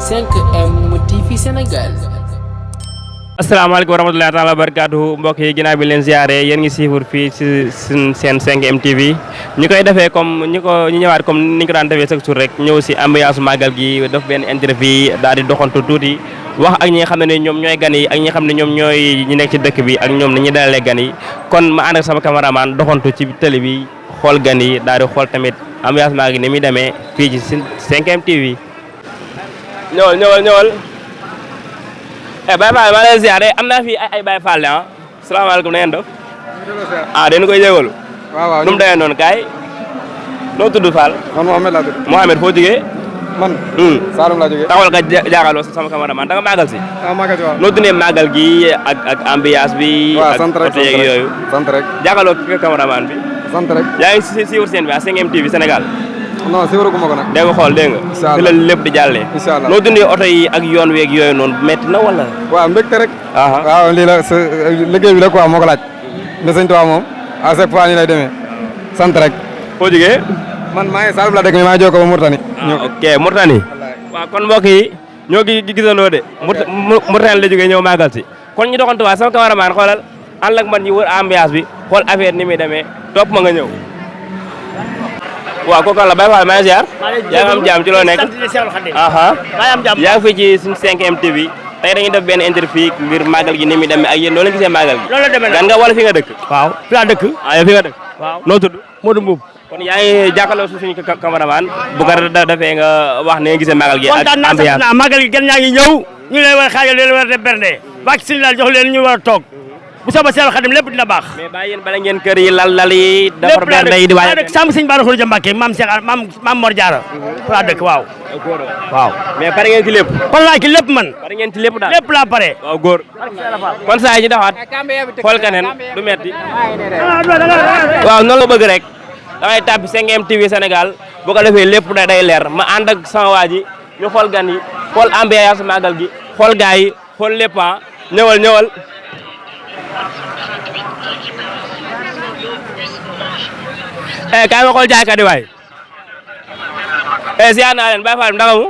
5M TV Sénégal. asalaamaaleykum wa rahmatullahi taala wa barakaatuhu mbokk yi ginnaaw bi leen ziare yéen ngi siifur fii ci seen 5M TV ñu koy defee comme ñu ñëwaat comme ni ñu ko daan defee chaque jour rek ñëw si ambiance màggal gi def benn interview daal di doxantu tuuti wax ak ñi nga xam ne ñoom ñooy gan yi ak ñi nga xam ne ñoom ñooy ñi nekk ci dëkk bi ak ñoom ni ñuy dalalee gan yi kon ma ànd ak sama cameraman doxantu ci télé bi xool gan yi daal di xool tamit ambiance màggal gi ni muy demee fii ci 5M TV. ñëwal. Baye Fall maa ngi lay ziar am naa fi ay Baye Fall ah salaamaaleykum na ngeen def. dañu koy jégalu. waaw nu mu demee noonu kaay. noo tudd Fall. man Mohamed laa tudd. Mohamed foo jógee. man. Saalum laa jógee. taxawal nga jaaxaloo sama cameraman da nga màggal si. màggal si waaw. noo dundee màggal gi ak ambiance bi. waaw sant rek ak yooyu. sant rek. jaaxaloo ki cameraman bi. sant rek. yaa ngi si wër seen bi 5M TV Sénégal. non si wërëgu ma ko nag. dégg nga xool dégg nga. incha allah fi la lépp di jàllee. incha allah noo dundee oto yi ak yoon weeg yooyu noonu métti na wala. waaw mbégte rek. waaw lii la sa liggéey bi la quoi moo ko laaj. ne sëñ Tuubaa moom à chaque fois ni lay demee. sant rek. foo jógee. man maa ngi Saalum la dëkk mais maa ngi jógee ko ba Mourtani. ok Mourtani. waaw kon mbokk yi ñoo ngi gisandoo de. Mourtani la jógee ñëw màggal si. kon ñu doxantu waa sama cameraman xoolal ànd ak man ñu wër ambiance bi xool affaire ni muy demee topp ma nga ñëw. waaw kooku la Baye Fall maa ngi ziar. yaa ngi am jàmm ci loo nekk. yaa ngi fii ci suñu 5M TV tey dañuy def benn interview ngir màggal gi ni muy demee ak yéen noo leen gisee màggal gi. loolu la demee gan nga wala fi nga dëkk. waaw fi laa dëkk. yow fi nga dëkk. waaw noo tudd. Modou Mboub. kon yaa ngi jàkkaarloo suñu cameraman bu ko defee nga wax ne nga gisee màggal gi ak kontaan naa sant ambiance. naa màggal gi gan ñaa ngi ñëw ñu leen war a xaajal leen war a def bernde wàcc si laal jox leen ñu war a toog bu soobee Seex Xaadim lépp dina baax. mais bàyyi yéen bala ngeen kër yi lal yi. defar bernde yi di waaj a dëkk sàmm sëñ Bara Khourédia Mbacké maam Cheikh maam Mor Diarra fa laa dëkk waaw. waaw mais pare ngeen ci lépp. kon laa ci lépp man. pare ngeen ci lépp daal lépp laa pare. waaw góor. kon saa yi ñu daxaat xool keneen du metti waaw noonu la bëgg rek da ngay tàbbi 5M TV Sénégal bu ko defee lépp day leer ma ànd ak sama waa ji ñu xool gan yi xool ambiance màggal gi xool gars yi xool lépp ñëwal. kaay ma xool jaaykat yi waay. ziar naa leen Baye Fall ndax mu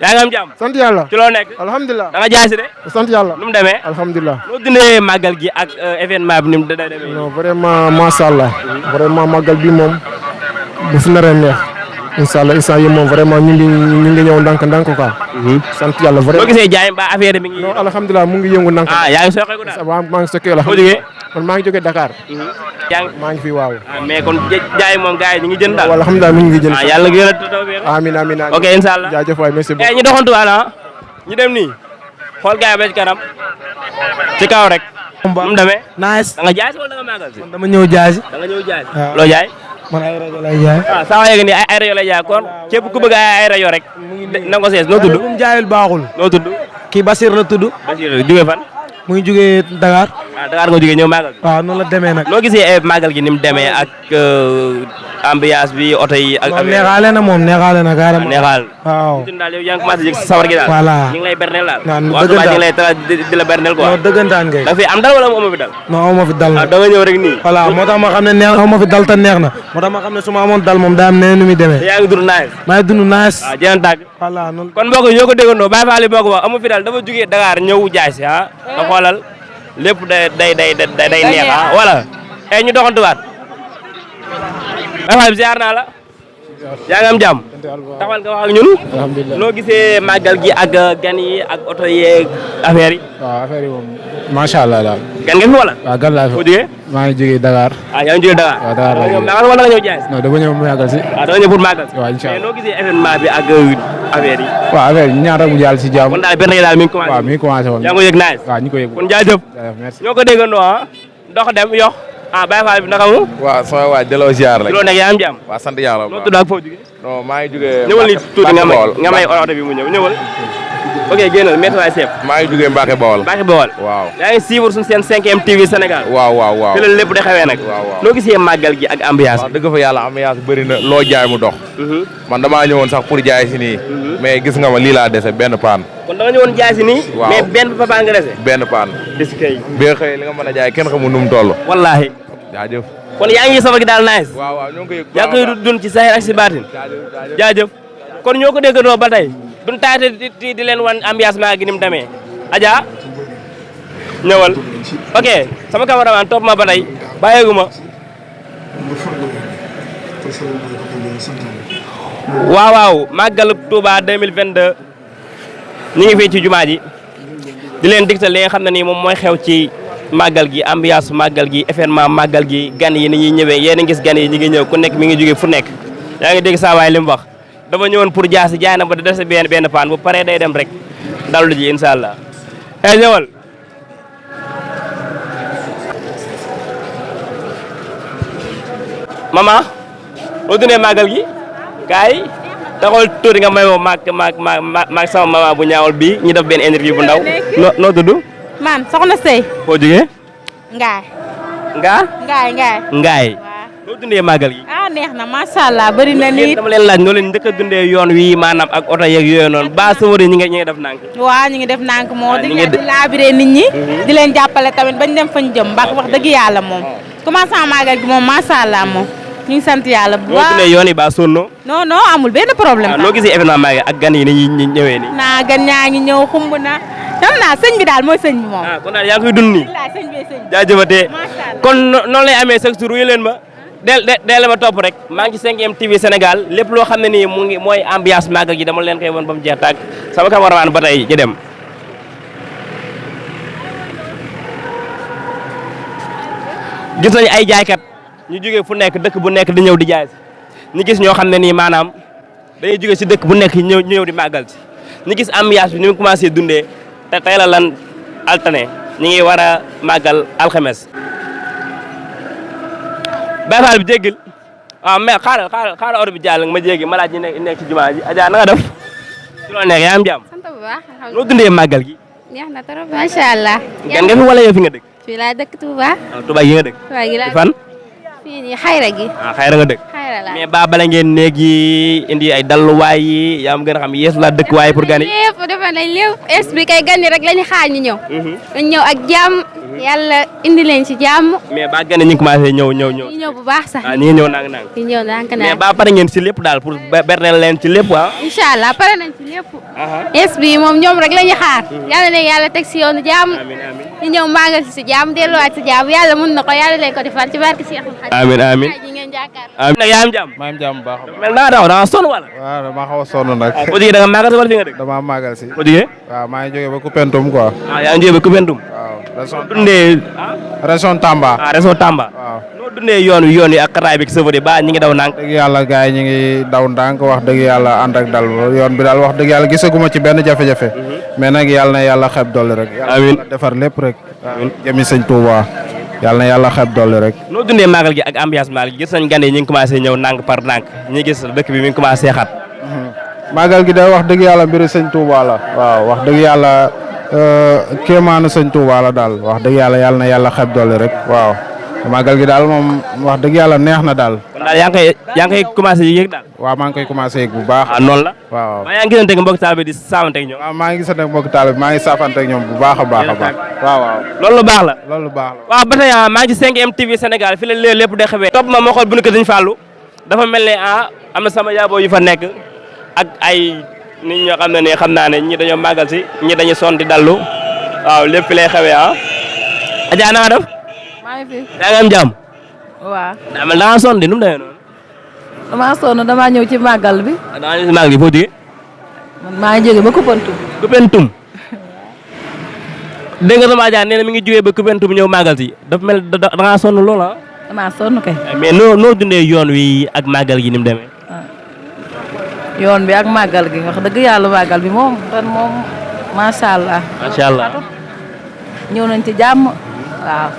yaa ngi am jàmm. sant yàlla. ci loo nekk. alhamdulilah. da nga jaay si de. sant yàlla. nu mu demee. alhamdulilah. noo dundee màggal gi ak événement bi ni mu demee. non vraiment macha allah. vraiment màggal bi moom bu fi naree neex. incha allah instant yii moom vraiment ñu ngi ñëw ndànk quoi. sant yàlla vraiment. boo gisee jaay ba affaire mi ngi. non alhamdulilah mu ngi yëngu ndànk. yaa ngi soxeeku daal. waaw maa ngi sokkee la. foo jógee. man maa ngi jógee Dakar. maa ngi fi waaw. mais kon jaay moom gars yi ñu ngi jënd daal. alhamdulilah mi ngi jënd. yàlla gën a taw bi. amiin. ok incha allah jaajëf waay merci beaucoup. ñu doxantu waala ñu dem nii xool gars yi ba ci kanam ci kaw rek. mu demee. nice. da nga jaay si wala da nga màggal si. dama ñëw jaay si. da nga ñëw jaay. waaw loo jaay. man ay rajo lay jaay. saa waa yegg nii ay rajo lay jaay kon képp ku bëgg ay rajo rek. na ko sees noo tudd. mu jaayul baaxul. noo tudd. kii Basir la tudd. Basir jógee fan. mu ngi jógee Dakar. Dakar nga jógee ñëw màggal. waaw noonu la demee nag. noo gisee màggal gi ni mu demee ak ambiance bi oto yi. ak neexaale na moom neexaale na carrément. neexaal. waaw. daal yow yaa ngi commencé yëg sawar gi daal. voilà ñu ngi lay berneel daal. waaw waaw ñu ngi lay di la berneel quoi. non dëggantaan ngay. da nga fi am dal wala mu amoo fi dal. non aw ma fi dal na. da nga ñëw rek nii. voilà moo tax ma xam ne neex aw ma fi dal te neex na. moo tax ma xam ne su ma amoon dal moom daa am neneen nu muy demee. yaa ngi dund naaj. maa ngi dund naaj. waaw jërë tàgg. voilà noonu. kon mbokk yi ñoo ko déggandoo Baye Fall boo ko wax amu fi dal dafa jugee Dakar ñëw jaay si da xoolal lépp day neex voilà. ñu doxantuwaat. Baye Fall ziar naa la. yaa ngi am jàmm. taxawal nga wax ak ñun. alhamdulilah. noo gisee màggal gi ak gan yi ak oto yeeg affaire yi. waaw affaire yi moom macha allah daal. gan nga fi wala. waaw gan laa fi. foo jógee. maa ngi jógee Dakar. yaa ngi jógee Dakar. waaw Dakar laa jógee wala nga ñëw jaay si. non dama ñëw mu yàggal si. da nga ñëw pour màggal si. waaw incha allah mais noo gisee événement bi ak affaire yi. waaw affaire yi ñaan rek mu jàll si jàmm. kon daal benn yi daal mi ngi commencé. waaw mi ngi commencé woon. yaa ngi ko yëg naaj. waaw ñu ko yëg. kon jaajëf. merci. ñoo ko déggandoo dox dem yox Baye Fall bi naka mu. waaw sama waay delloo ziar rek. loo nekk yaa am jàmm. waaw sant yàlla noo tudd ak foo jógee. non maa ngi jugee. ñëwal ni tuuti nga may Mbacke oto bi mu ñëwal. ok génnal métti waay seef. maa ngi jugee Mbacke Bawol. Mbacke Bawol. waaw. yaa ngi suivre suñu seen 5M TV Sénégal. waaw. fi la lépp di xewee nag. waaw. noo gisee màggal gi ak ambiance wax dëgg fa yàlla ambiance bëri na loo jaay mu dox. man damaa ñëwoon sax pour jaay si nii. mais gis nga ma lii laa dese benn paan. kon da nga ñëwoon jaay si nii. waaw mais benn papa nga dese. benn paan. des kay. bee xëy li nga mën a jaay kenn xamul nu mu toll. wallaahi. jaajëf. kon yaa ngi safar gi daal nice. waaw ñoo ngi koy yëg. yaa ngi koy dund ci saxir ak si baatin. jaajëf kon ñoo ko déggandoo ba tey duñ taate di leen wan ambiance maa gi ni mu demee Adja ñëwal ok sama cameraman topp ma ba tey bàyyeeguma waaw màggalu Touba 2022 ñu ngi fii ci jumaa ji di leen digtal li nga xam ne nii moom mooy xew ci màggal gi ambiance màggal gi événement màggal gi gan yi ni ñuy ñëwee yéen a gis gan yi ñu ngi ñëw ku nekk mi ngi jóge fu nekk yaa ngi dégg saa waay li mu wax dafa ñëwoon pour jaasi jaay na ba dese benn paan bu paree day dem rek dallu ji incha allah ñëwal mama moo dundee màggal gi kaay taxawal tuuti nga may woo maag sama mama bu ñaawal bii ñu def benn interview bu ndaw noo tudd man soxna Sey foo jógee ngaay ngaay noo dundee màggal gi neex na macha allah bëri na nit dama leen laaj noo leen njëkk a dundee yoon wi maanaam ak oto yeeg yooyu noonu ba sawari ñi ngi def nànk waaw ñu ngi def nànk moo di laabiré nit ñi di leen jàppale tamit bañ dem fañ jëm mbaa wax dëgg yàlla moom commencement màggal gi moom macha allah moom ñu ngi sant yàlla bu baax. noo yoon yi ba sonno. non amul benn problème. noo gisee événement maa ngi ak gan yi ni ñuy ñëwee nii. gan ñaa ngi ñëw xumb na. xam naa sëñ bi daal mooy sëñ bi moom. kon daal yaa ngi koy dund nii. wallaahi sëñ bi jaajëfatee kon noonu lay amee chaque jour wuyu leen ma. deel ma topp rek maa ngi 5M TV Sénégal lépp loo xam ne nii mu ngi mooy ambiance màggal gi dama leen koy won ba mu jeex tàgg sama cameraman ba tey ci dem. gis nañu ay jaaykat ñu jógee fu nekk dëkk bu nekk di ñëw di jaay si ñu gis ñoo xam ne nii maanaam dañuy jóge si dëkk bu nekk ñëw di màggal si ñu gis ambiance bi ni mu commencé dundee te tey la lan altane ñu ngi war a màggal alxames. Baye Fall bi jéggil waaw mais xaaral oto bi jàll ma jéggi ma laaj ñu nekk ci jumaa ji Adja na nga def ci loo nekk yaa am jàmm. sant bu baax noo dundee màggal gi. neex na trop macha allah. gan nga fi wala yow fi nga dëkk. fii laa dëkk Touba. waaw Touba gi nga dëkk. Touba gi laa fan. fii nii xayra gi. xayra nga dëkk. xayra la mais ba bala ngeen néeg yi indi ay dalluwaay yi yaa am gën a xam yeesu la dëkk waaye pour gan yi. lépp defe nañ lépp expliqué kay gan yi rek lañu xaar ñu ñëw. dañ ñëw ak jàmm. yàlla indi leen ci jàmm. mais ba gan yi ñu ngi commencé ñëw. ñu ñëw bu baax sax. ñu ngi ñëw nang-nang. ñu ñëw nang-nang. mais ba pare ngeen si lépp daal pour berneel leen ci lépp ah. incha allah pare nañ ci lépp. es bi moom ñoom rek la ñu xaar. yàlla ne yàlla teg si yoonu jàmm. ñu ñëw màggal si jàmm delluwaat si jàmm yàlla mun na ko yàlla leen ko defal ci barke Cheikh Khadim. amiin amiin nag yaa am jàmm. maa ngi jàmm bu baax. mel naa daw da nga sonn wala. waaw damaa xaw a sonn nag. boo jógee da nga màggal si wala fi nga dëkk. damaa màggal si. boo jógee. waaw maa ngi jógee ba Koupentoum quoi. yaa ngi jógee ba Koupentoum. waaw dundee. région Tamba. région Tamba. waaw noo dundee yoon wi ak xaraay bi sëfër yi ba ñi ngi daw ndànk. dëgg yàlla gars yi ñu ngi daw ndànk wax dëgg yàlla ànd ak dal yoon bi daal wax dëgg yàlla gisaguma ci benn jafe-jafe. mais nag yàlla na yàlla xeeb dolli rek. amiin yàlla defar lépp rek. amiin jëmi sëñ Touba. yàlla na yàlla xeeb dolli rek. noo dundee màggal gi ak ambiance màggal gi gis nañ gan yi ñu ngi commencé ñëw ndànk par ndànk ñi gis dëkk bi mi ngi commencé xat. màggal gi day wax dëgg yàlla mbiru sëñ Touba la. waaw wax dëgg yàlla kéemaanu sëñ Touba la daal wax dëgg yàlla na yàlla xeeb dolli rek waaw. màggal gi daal moom wax dëgg yàlla neex na daal. kon daal yaa ngi koy commencé yéeg daal. waaw maa ngi koy commencé yéeg bu baax. noonu la. waaw yaa ngi gisante ak mbokk taal bi di saafante ak ñoom. waaw maa ngi gisante ak mbokk taal bi maa ngi saafante ak ñoom bu baax a baax a baax. waaw loolu lu baax la. loolu lu baax la. waaw ba tey maa ngi ci 5M TV Sénégal fi la lépp day xewee. topp ma xool bu ñu ko Sëñ Fallou dafa mel ne am na sama yaaboo yu fa nekk ak ay nit ñoo xam ne nii xam naa ne ñi dañoo màggal si ñi dañuy sonn di dallu waaw lépp fi lay xewee Adja na nga def. maa ngi fi. yaa ngi am jàmm. waaw. daa mel da ngaa sonn di nu mu demee noonu. damaa sonn damaa ñëw ci màggal bi. da ngaa ñëw si màggal bi foo jógee. man maa ngi jóge ba Koupentoum. Koupentoum. dégg nga sama Adja nee na mi ngi jógee ba Koupentoum ñëw màggal si dafa mel da ngaa sonn lool damaa sonn kay. mais noo dundee yoon wi ak màggal gi ni mu demee. yoon bi ak màggal gi wax dëgg yàlla màggal bi moom ren moom macha allah. macha allah. ñëw nañ ci jàmm waaw.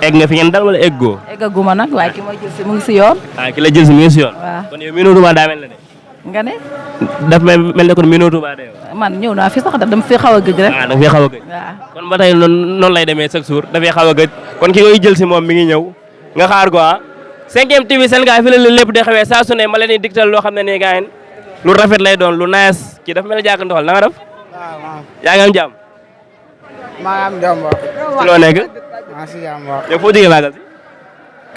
egg nga fi ngeen dal wala eggoo. eggaguma nag waaye ki ma jël si mu ngi si yoon. ki la jël si mu ngi si yoon. waaw kon yow miinoo Touba daa mel ne de. nga ne. daf mel ne kon miinoo Touba de. man ñëw naa fi sax dama fi xaw a gëj rek. da nga fi xaw a gëj. waaw kon ba tey noonu lay demee chaque jour dafay xaw a gëj kon ki koy jël si moom mi ngi ñëw nga xaar ko 5M TV Sénégal fi la lépp di xewee saa su ne ma leen di digtal loo xam ne nii gars lu rafet lay doon lu nice kii dafa mel ne jàkk ndoxal na nga def. waaw yaa ngi am jàmm. maa ngi am jàmm waaw. ci loo nekk. maa ngi si jàmm waaw. yow foo jógee màggal si.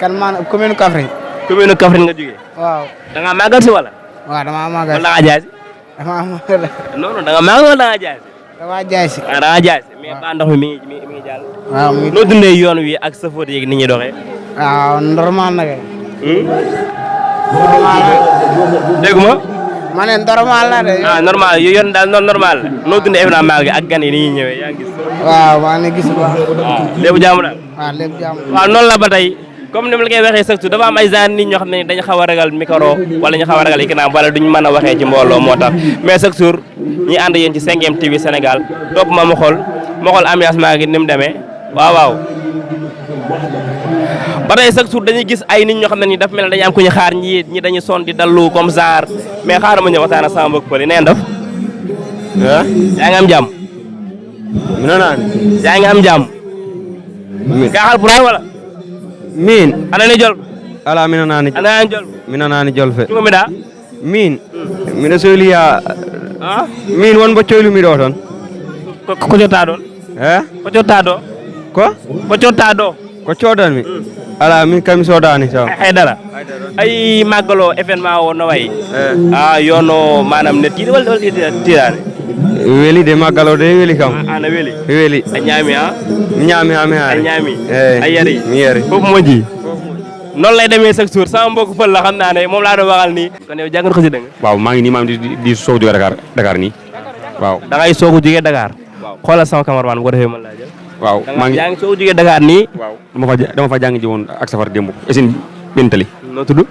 kan man commune Kaffrine. commune Kaffrine nga jógee. waaw. da ngaa màggal si wala. waaw damaa màggal wala da ngaa jaay si. dama non non da nga màgg wala da nga jaay. dama jaay si. da nga jaay mais ba ndox mi mi ngi jàll. waaw mi noo dundee yoon wi ak safar yeeg ni ñuy doxee. waaw normal na kay. dégg ma. ma ne normal la de. normal yoon daal normal la. noo dundee événement magal gi ak gan yi ni ñuy ñëwee yaa ngi gis. waaw maa ngi gis bu baax. lépp jàmm daal. waaw lépp jàmm. waaw noonu la ba tey comme ni ma la koy waxee sax dafa am ay genre nit ñoo xam ne dañu xaw a ragal micro wala ñu xaw a ragal écran wala duñ mën a waxee ci mbooloo moo tax mais chaque jour ñi ànd yéen ci 5M TV Sénégal topp ma xool ambiance maa ngi ni mu demee waaw ba tey chaque jour dañuy gis ay nit ñoo xam ne ni daf mel ne dañu am ku ñu xaar ñi dañuy son di dallu comme genre mais xaaral ma ñëw waxtaan ak sama mbokk pël yi neen def yaa ngi am jàmm yaa ngi am jàmm gaa xal puraay wala min ana ni jol ala mina nani jol fe cungo mi da min miɗo sohliya min won bo coylumi ɗo toon ko cotta ɗon ko cotta ɗo ko cotta ɗo ko codanmi ala min kam mi sodani taw haydara ay maggalo événement o no wayi yono manam ne tiiɗi walla tiiɗani weeli de maggal o de weeli kam ana weeli weeli a ñaami mi ñaami ha mi haari a ñaami eyi a yari mi yari foofu moƴƴi noonu lay demee chaque jour sama mbokk fël la xam naa ne moom laa doon waxal nii kon yow jàngat xasida nga waaw maa ngi nii maam di soog jóge Dakar nii waaw da ngay soog a jógee Dakar xoolal sama cameraman bu ko defee mën laa jël waaw maa ngi yaa ngi soog a jógee Dakar nii waaw dama fa jàng ji woon ak safar démb usine Bentali noo tudd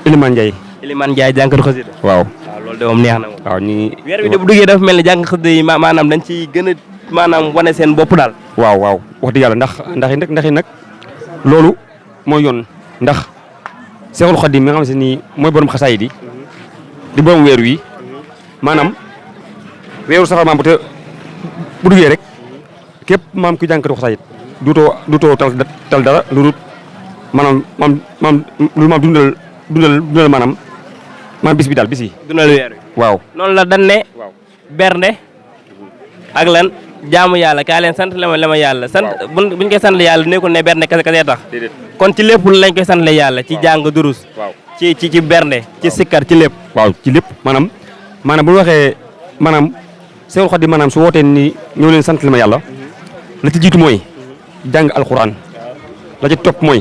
Elimane Ndiaye Elimane Ndiaye jàngat xasida waaw loolu de moom neex na moom waaw ñi weer bi de bu duggee dafa mel ni jàng xasida yi maanaam dañ ci gën a maanaam wane seen bopp daal waaw wax dëgg yàlla ndax nag loolu mooy yoon ndax Seexul Xadiim mi nga xam ne nii mooy borom xasaay di borom weer wi maanaam weeru safar maam bu duggee rek képp maam ku jànkatu xasaay duutoo tal dara lu dul maanaam dundal maanaam bis bi daal bis yi dundal weer wi waaw noonu la dañ ne bernde ak lan jaamu yàlla kaa leen sant la ma yàlla sant buñ koy sant yàlla nekkul ne bernde kese tax kon ci lépp lañ koy sant yàlla ci jàng durus ci bernde ci sikkar ci lépp waaw ci lépp maanaam bu ñu waxee maanaam Seexul Xadiim maanaam su wootee ni ñëw leen sant ma yàlla la ci jiitu mooy jàng alxuraan la ci topp mooy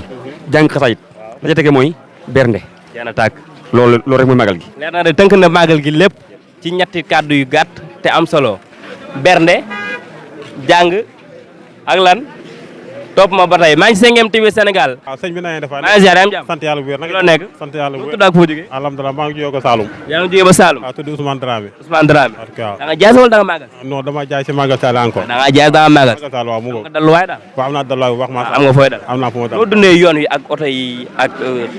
jàng xasaayit la ci tege mooy bernde jaana tàkk loolu rek mooy màggal gi leer na de tënk na màggal gi lépp ci ñetti kàddu yu gàtt te am solo bernde jàng ak lan topp ma ba tey maa ngi 5M TV Sénégal. waaw sëñ bi na ngeen def maa ngi ziar am jàmm sant yàlla bu wér nag loo nekk sant yàlla bu wér tudd ak foo jógee alhamdulilah maa ngi jógee ko Saloum yaa ngi jógee ba Saloum waaw tudd Ousmane Dramé Ousmane Dramé waaw da nga jaay wala da nga màggal non dama jaay si màggal Sall encore da nga jaay da nga màggal Sall waaw mu ngo dalluwaay daal waaw am naa dalluwaay bu baax maa am nga fooy dal am naa fu ma dal noo dundee yoon wi ak oto yi ak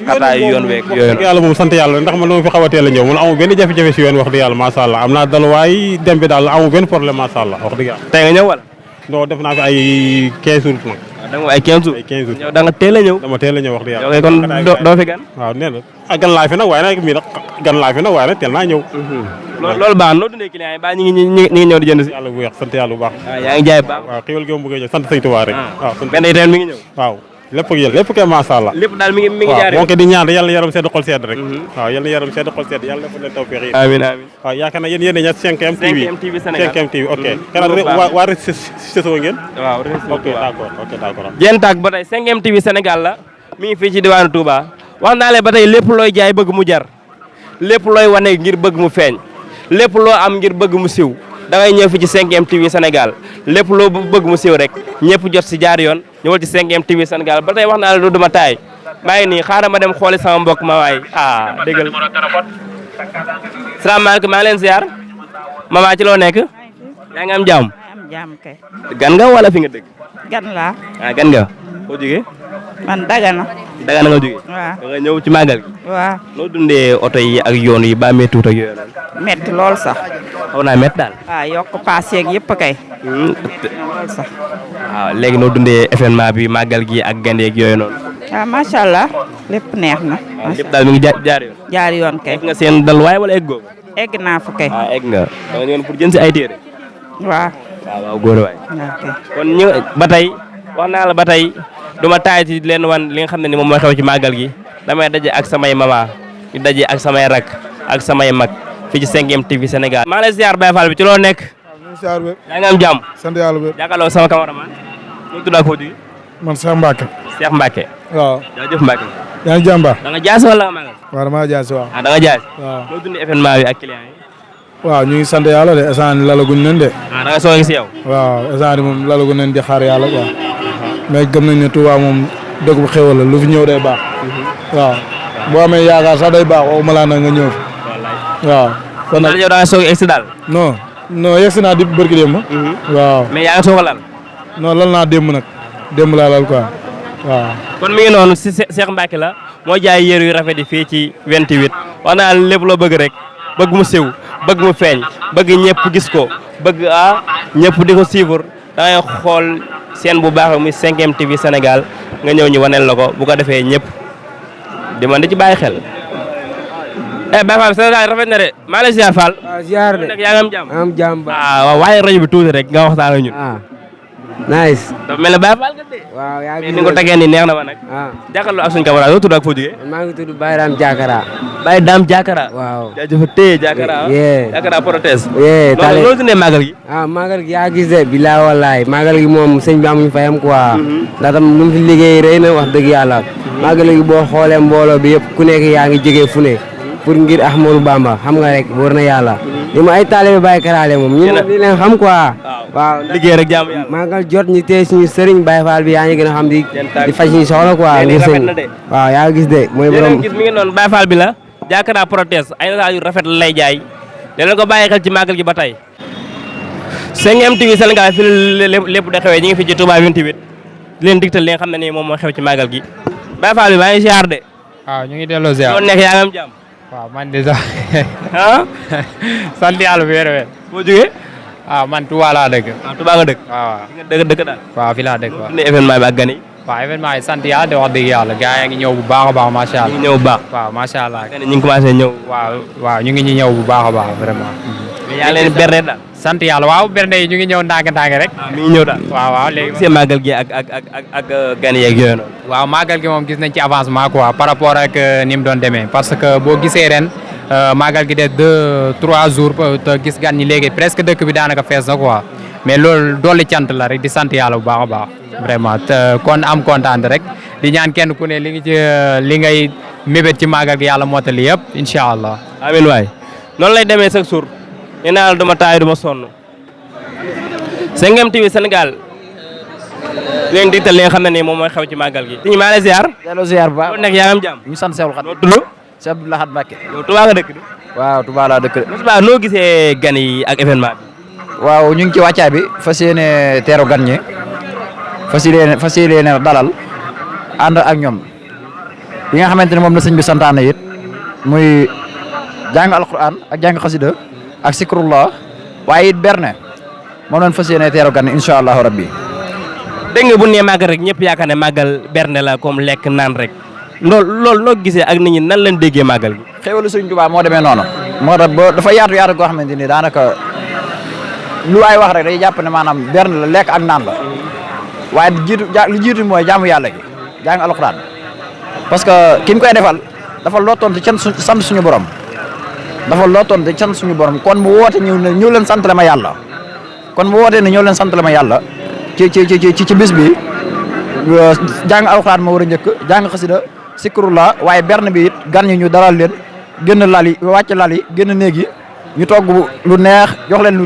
xataa yoon week yooyu yàlla moom sant yàlla ndax man dama fi xaw a teel a ñëw man amul benn jafe-jafe si yoon wax dëgg yàlla macha allah am naa dalluwaay dem bi daal amul benn problème macha allah wax dëgg yàlla tey nga ñëw wala non def naa fi ay 15 jours nag da nga ay 15 jours ay 15 jours yow da nga teel a ñëw dama teel a ñëw wax dëgg yàlla yow kon doo fi gan waaw nee na gan laa fi nag waaye nag mii nag gan laa fi nag waaye nag teel naa ñëw loolu baax noo dundee client yi ba ñu ngi ñëw di jënd si yàlla bu weex sant yàlla bu baax yaa ngi jaay baax waaw xiwal gi ma bëgg a sant sëñ Tuubaa rek waaw benn yi tamit mi ngi ñëw waaw lépp ak yéen lépp kay macha allah lépp daal mi ngi jaar moo ko di ñaan yàlla yaram sedd xol sedd rek waaw yàlla yaram sedd xol sedd yàlla defal leen tawfeex yi amiin amiin waaw yaakaar naa yéen ña 5M TV 5M Sénégal 5M TV ok kana waa réseau ngeen waaw ok d'accord jéen tàgg ba tey 5M TV Sénégal la mi ngi fii ci diwaanu Touba wax naa leen ba tey lépp looy jaay bëgg mu jar lépp looy wane ngir bëgg mu feeñ lépp loo am ngir bëgg mu siw da ngay ñëw fi ci 5M TV Sénégal lépp loo bëgg mu siw rek ñëpp jot si jaar yoon ñëwal ci 5M TV Sénégal ba tey wax naa la duma taay maa ngi nii xaaral ma dem xooli sama mbokk ma waay déggal salaamaaleykum maa ngi leen ziar mama ci loo nekk yaa ngi am jàmm kay gan nga wala fi nga dëgg gan laa gan nga foo jógee man Dagana nga jógee waaw da nga ñëw ci màggal gi waaw noo dundee oto yi ak yoon yi ba métti ak yooyu noonu metti lool sax xaw naa métti daal waaw yokk paas yeeg yëpp kay lool sax waaw léegi noo dundee événement bi màggal gi ak gande ak yooyu noonu waaw macha allah lépp neex na lépp daal mi ngi jaar yoon jaar yoon kay egg nga seen dalwaay wala egg googu egg naa fa kay egg nga da nga ñëwoon pour jën si ay téere waaw góor waay kon ñu ba tey wax naa la ba tey duma taay ci leen wan li nga xam ne ni moom mooy xew ci màggal gi damay daje ak samay mama ñu daje ak samay rak ak samay mag fii ci 5M TV Sénégal. maa ngi lay ziar Baye Fall bi ci loo nekk. ziar bi. yaa ngi am jàmm. sant yàlla bi. jàkkaarloo sama cameraman. ñu tudd ak foo jógee. man Cheikh Mbacke. Cheikh Mbacke. waaw. jaajëf Mbacke. yaa ngi jàmbaar. da nga jaas wala nga magal. waaw damaa jaas waaw. ah da nga jaas. waaw loo dundee événement bi ak client yi. waaw ñu ngi sant yàlla de instant yii lalaguñ leen de. ah da nga soog a gis yow. waaw instant yii moom lalaguñ leen di xaar yàlla quoi. mais gëm nañ ne Touba moom dëkk bu xéwal la lu fi ñëw day baax. waaw boo amee yaakaar sax day baax waxuma laa na nga ñëw. waaw. kon nag yow da nga soog a egsi daal. non non yegsi naa di barki démb. waaw mais yaa ngi soog a lal. non lal naa démb nag démb laa lal quoi waaw. kon mi ngi noonu si Cheikh Mbacke la moo jaay yére yu rafet yi fii ci 28 wax naa lépp loo bëgg rek bëgg mu sew bëgg mu feeñ bëgg ñëpp gis ko bëgg ñëpp di ko suivre da ngay xool seen bu baax muy 5M TV Sénégal nga ñëw ñu waneel la ko bu ko defee ñëpp di man di ci bàyyi xel. Baye Fall Sénégal rafet na de maa ngi lay ziar Fall. waaw ziar de yaa ngi am jàmm. am jàmm ba. waaw waaye rajo bi tuuti rek nga waxtaan ak ñun. nice. dafa mel ne Baye Fall nga de. waaw yaa ngi ni nga ko tegee nii neex na ma nag. jàkkaarloo ak suñu caméra doo tudd ak foo jógee. maa ngi tudd Baye Dame Diakara. Baye Dame Diakara. waaw jaajëf tey Diakara. Diakara protest. tale loolu dundee màggal gi. màggal gi yaa gis de bilaa wallaay màggal gi moom sëñ bi amuñu fayam quoi. ndax tam lu mu fi liggéey rëy na wax dëgg yàlla. màggal gi boo xoolee mbooloo bi yëpp ku nekk yaa ngi jógee fu ne pour ngir Ahmadou Bamba xam nga rek wóor na yàlla. li ma ay taalibe Baye Karaale moom ñu li leen xam quoi. waaw liggéey rek jaamu yàlla. màggal jot ñu tey suñu sëriñ Baye Fall bi yaa ngi gën a xam di faj suñu soxla quoi. ngir sëñ waaw yaa ngi gis de mooy borom gis mi ngi noonu Baye Fall bi la Diakara protest ay nataal yu rafet lay jaay leen ko bàyyi xel ci màggal gi ba tey 5M TV Sénégal fi lépp da xewee ñi ngi fi ci Touba 28 leen digtal li nga xam ne nii moom moo xew ci màggal gi Baye Fall bi maa ngi ziar de. waaw ñu ngi delloo ziar nekk yaa ngi am jàmm. waaw man de sax sant yàlla bu wér-wér. boo jógee. waaw man Touba laa dëkk. Touba nga dëkk. waaw dëkk daal. waaw fi laa dëkk waaw. ne événement bi ak gan yi. waaw événement yi sant yàlla de wax dëgg yàlla gars yi ngi ñëw bu baax a baax macha allah. ñu ngi ñëw bu baax. waaw macha allah. ñu ngi commencé ñëw. waaw ñu ngi ñëw bu baax a baax vraiment. mais yaa leen berne daal. sant yàlla waaw berne yi ñu ngi ñëw ndànk-ndànk rek. mi ngi ñëw daal. waaw léegi. gisee màggal gi ak gan yeeg yooyu noonu. waaw màggal gi moom gis nañ ci avancement quoi par rapport ak ni mu doon demee parce que boo gisee ren màggal gi de 2-3 jours te gis gan ñi léegi presque dëkk bi daanaka fees na quoi mais loolu dolli cant la rek di sant yàlla bu baax a baax vraiment te kon am kontaan rek di ñaan kenn ku ne li ngi ci li ngay mébét ci màggal gi yàlla mottali yëpp incha allah. amiin waay noonu lay demee chaque jour nee naa la duma taay duma sonn 5M TV Sénégal leen digtal li nga xam ne nii moom mooy xew ci màggal gi. maa lay ziar. delloo ziar bu baax nekk yaa ngi am jàmm. ñu sant Seexul Xadiim. noo tudd. Cheikh Abdou Lahad Mbacké. yow Touba nga dëkk de. waaw Touba laa dëkk de. Moussa noo gisee gan yi ak événement bi. waaw ñu ngi ci wàccaay bi fas yéene teeru gan ñi fas yéene dalal ànd ak ñoom li nga xamante ne moom la sëñ bi santaane it muy jàng alquran ak jàng xasida ak sikrullah waaye it berne moom lañ fas yéene teeru gan incha allahu rabbi. dégg nga bu nee màggal rek ñëpp yaakaar ne màggal berne la comme lekk naan rek loolu noo gisee ak nit ñi nan lañ déggee màggal gi. xéwalu sëñ Tuubaa moo demee noonu moo tax ba dafa yaatu goo xamante ni daanaka lu ay wax rek day jàpp ne maanaam berne la lekk ak naan la waaye li jiitu mooy jaamu yàlla gi jàng alxuraan parce que ki ñu koy defal dafa lottoon ci sant suñu borom dafa lottoon ci sant suñu borom kon mu woote ñëw leen sant la ma yàlla kon mu woote ne ñëw leen sant la ma yàlla ci bis bi jàng alxuraan ma war a njëkk jàng xasida sikrullah waaye berne bi it gan ñi ñu dalal leen génn lal yi wàcc lal yi génn néeg yi ñu togg lu neex jox leen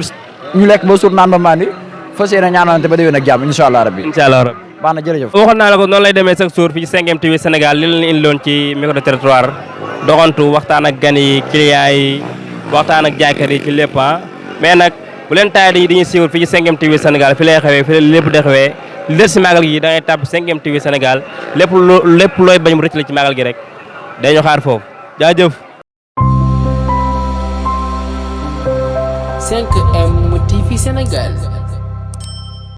ñu lekk ba suur naan ba mandi fas yéene ñaanalante ba déwén ak jàmm incha allah rabbi. incha allah rabbi baax na jërëjëf. waxoon naa la ko noonu lay demee chaque jour fii ci 5M TV Sénégal li leen indiloon ci micro territoire doxantu waxtaan ak gan yi clients yi waxtaan ak jaaykat yi ci lépp mais nag bu leen taayee dañuy siiwal fii ci 5M TV Sénégal fi lay xewee fi lépp de xewee li des ci màggal gi da ngay tàpp 5M TV Sénégal lépp looy bañ mu rëcc la ci màggal gi rek dañu xaar foofu jaajëf. 5M TV Sénégal.